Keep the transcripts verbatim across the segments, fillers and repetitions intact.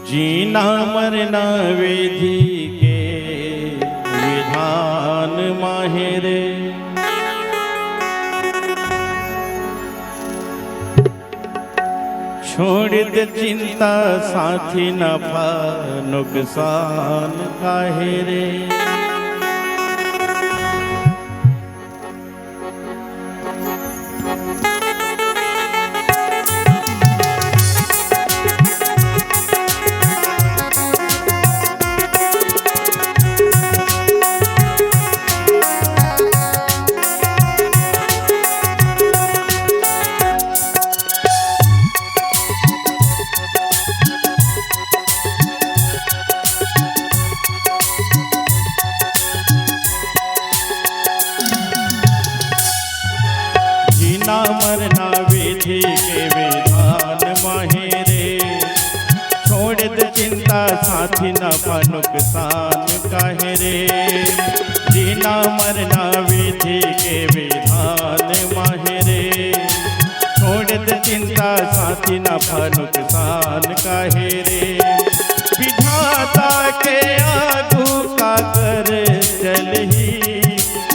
जीना मरना विधि के विधान माहे रे। छोड़ दे चिंता साथी, नफा नुकसान काहे रे। जीना मरना विधि के विधान माहे रे। छोड़ दे चिंता साथी, नफा नुकसान काहे रे। जीना मरना विधि के विधान माहे रे। छोड़ दे चिंता साथी, नफा नुकसान काहे रे। विधाता के आगू काकर चलही,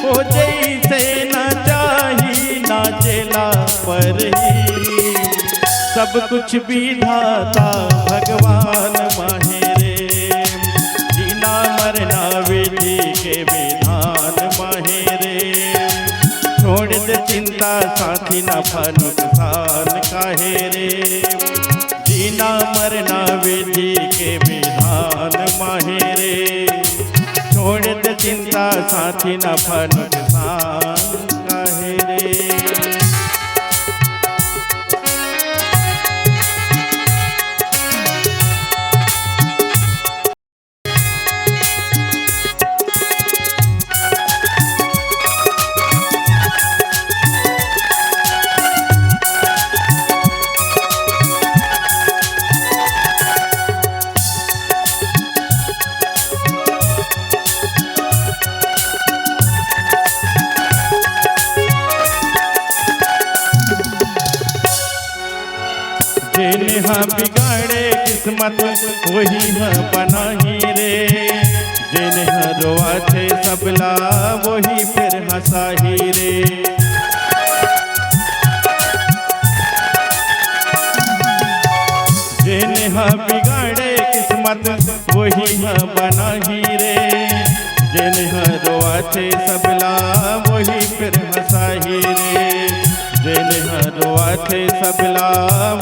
ओ जैसे ना चाही नाचेला परही। सब कुछ विधाता भगवान माहे रे। जीना मरना विधि के विधान माहे रे। छोड़ दे चिंता साथी, नफा नुकसान काहे रे। जीना मरना विधि के विधान माहे रे। छोड़ दे चिंता साथी, नफा नुकसान काहे रे। जेन ह बिगाड़े किस्मत, वही ह बनाही रे। जेन ह रोवाथे सबला, वही फेर हंसाही रे। जेन ह बिगाड़े किस्मत, वही ह बनाही रे। जेन ह रोवाथे सबला, वही फेर हंसाही रे। जेन ह रोवाथे सबला,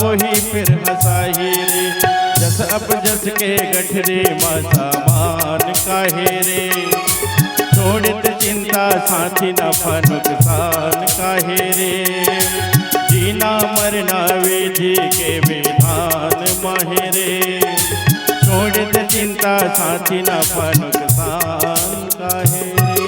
वही फेर हंसाही रे। जस अप जस के गठरी म सामान काहे रे। छोड़ दे चिंता साथी, नफा नुकसान काहे रे। जीना मरना विधि के विधान माहे रे। छोड़ दे चिंता साथी, नफा नुकसान काहे रे।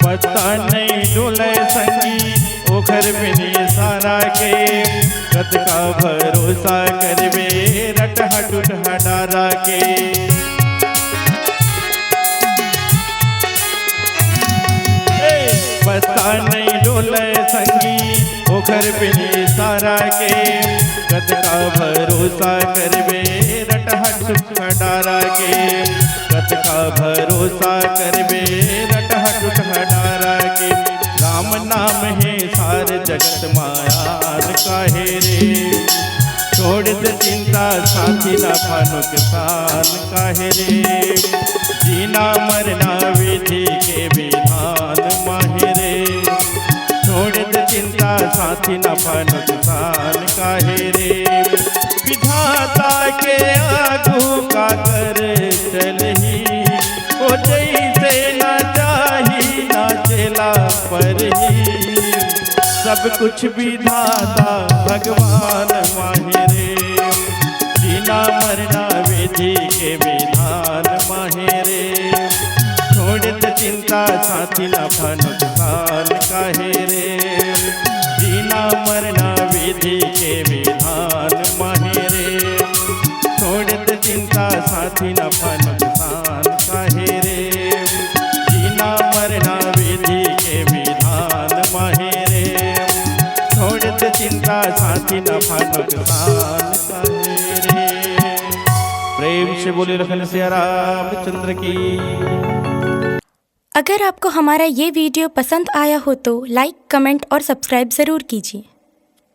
पत्ता नहीं डोले संगी, ओखर बिन इशारा के। कतका भरोसा करबे, रटहा टुटहा डारा के। ए, पत्ता नहीं डोले संगी, ओखर बिन इशारा के। कतका भरोसा करबे, रटहा टुटहा डारा के। कतका भरोसा करबे, रटहा टुटहा डारा के। राम नाम हे सार जगत मायान काहे रे। छोड़ दे चिंता साथी, नफा नुकसान काहे रे। जीना मरना विधि के विधान माहे रे। छोड़ दे चिंता साथी, नफा नुकसान काहे रे। विधाता के आगू काकर चलही, ओ जैसे ना चाही नाचेला परही। सब कुछ विधाता भगवान माहे रे। जीना मरना विधि के विधान माहे साथी नफा नुकसान काहे रे, जीना मरना विधि के विधान माहे रे। छोड़त चिंता साथी नफा नुकसान काहे रे, जीना मरना विधि के विधान माहे रे। छोड़त चिंता साथी नफा नुकसान काहे रे। प्रेम से बोले लखन सिया रामचंद्र की। अगर आपको हमारा ये वीडियो पसंद आया हो तो लाइक, कमेंट और सब्सक्राइब ज़रूर कीजिए।